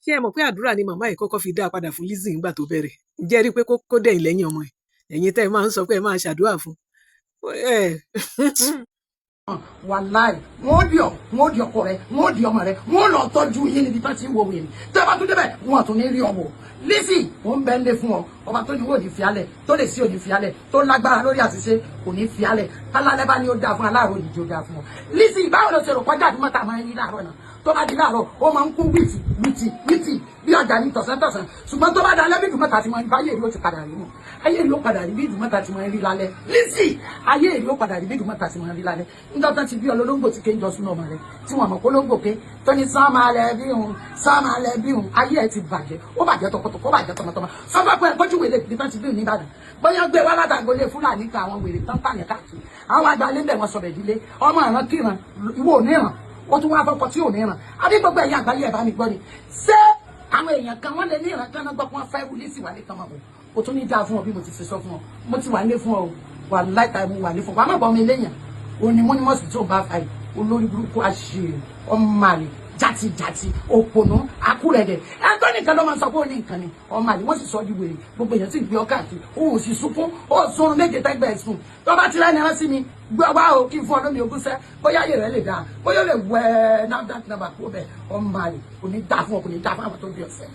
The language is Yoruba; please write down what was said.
Ṣé ẹ mọ̀ pé àdúrà ni màmá yìí kọ́kọ́ fi dá a padà fún Lizzy nígbà tó bẹ̀rẹ̀? Ǹjẹ́ ẹ rí i pé kó dẹ̀yìn lẹ́yìn ọmọ ẹ̀? Ẹ̀yin tẹ́ ẹ máa ń sọ pé ẹ máa ṣàdúrà fún ẹ. Wàláì, wọn ó di ọ, wọn ó di ọkọ rẹ, wọn ó di ọmọ rẹ, wọn ó lọ tọ́jú yín níbi tó ti ń wo wèrè. Tẹ́ bá tún débẹ̀, wọn ò tún ní rí ọwọ́. Lizzy, ò ń bẹ ń lé fún ọ. Ọba tó ní wò ní fiálẹ̀, tó lè sí òní fiálẹ̀, tó lágbára lórí àṣìṣe kò ní fiálẹ̀. Kálálẹ́ bá ní ó dáa fún aláàárọ̀, òjijì ó dáa fún ọ. Lizzy, báwo ló ṣe rò kọjá àdúmọ̀ tá a máa ń rí láàárọ̀ náà? Tó bá di láàárọ̀, ó máa ń kún wìtì wìtì wìtì bí ọjà ní tọ̀sán-tọ̀sán, ṣùgbọ́n tó bá dalẹ́, bí ìdùmọ̀ta ti máa ń bá ayé ìlú ó ti padà rí mọ́, ayé ìlú ó padà rí bí ìdùmọ̀ta ti máa ń rí lálẹ́. Lizzy, ayé ìlú ó padà rí bí ìdùmọ̀ta ti máa ń rí lálẹ́. Níjọ́ tán ti bí ọlọ́lọ́gbò tí ké ń jọ sínú ọmọ rẹ, tí wọ́n mọ̀ kó lóńgbò ké tó ní sánmalẹ̀ bí òun, sánmalẹ̀ bí òun. Ayé ẹ ti bàjẹ́, ó bàjẹ́ tọkọtọkọ, ó bàjẹ́ tọmọtọmọ. Sọfọ pé kójú wèrè bí tán ti bí òun nìbàdàn, bóyá gbé wá látàgbélé Fúlàní kan, àwọn wèrè tán pààyàn káàkiri, àwọn àgbà lé ń bẹ̀ wọ́n sọ̀bẹ̀ dílé ọmọ ìran kíran. Ìwọ ò ní ràn, ó tún wá fọkọ tí ò ní ràn. Àbí gbogbo ẹ̀yin àgbáyé, ẹ̀ bá mi gbọ́ ni, ṣé àwọn èèyàn kan wọ́n lè ní ìran kan náà gbọ́ pé wọ́n fẹ́ wulí sí wàlé kan máa bọ̀? Kò tún ní dáa fún ọ. Bí mo ti ṣe sọ fún ọ, mo ti wà nílé fún ọ, wà láìka, mo wà ní fún ọ. Wà má bọ̀ ọmọ eléyàn òní mo ní mọ̀sí tó bá fa yìí. Olórí burúkú, àṣírí, ọmọ àlè, játijàti, òpònú, akúrẹ̀dẹ̀. Ẹni tó nìkan ló máa ń sọ pé ó ní nǹkan ni. Ọmọ àlè, wọ́n sì sọ di wèrè. Gbogbo èèyàn sì gbé ọ káàkiri, ó ò sì sunkún, ó sunrun méje tẹ́gbẹ́ sùn. Tó bá ti rẹ́ni rán sí mi, gbé wá o, kí n fún ọ lómi ogún sẹ́, bóyá ayé rẹ lè dáa, bóyá ó lè wẹ NAFDAC number kó bẹ̀. Ọmọ àlè, kò ní dáa fún ọ, kò ní dáa fún àwọn tó bí ọ̀sẹ̀.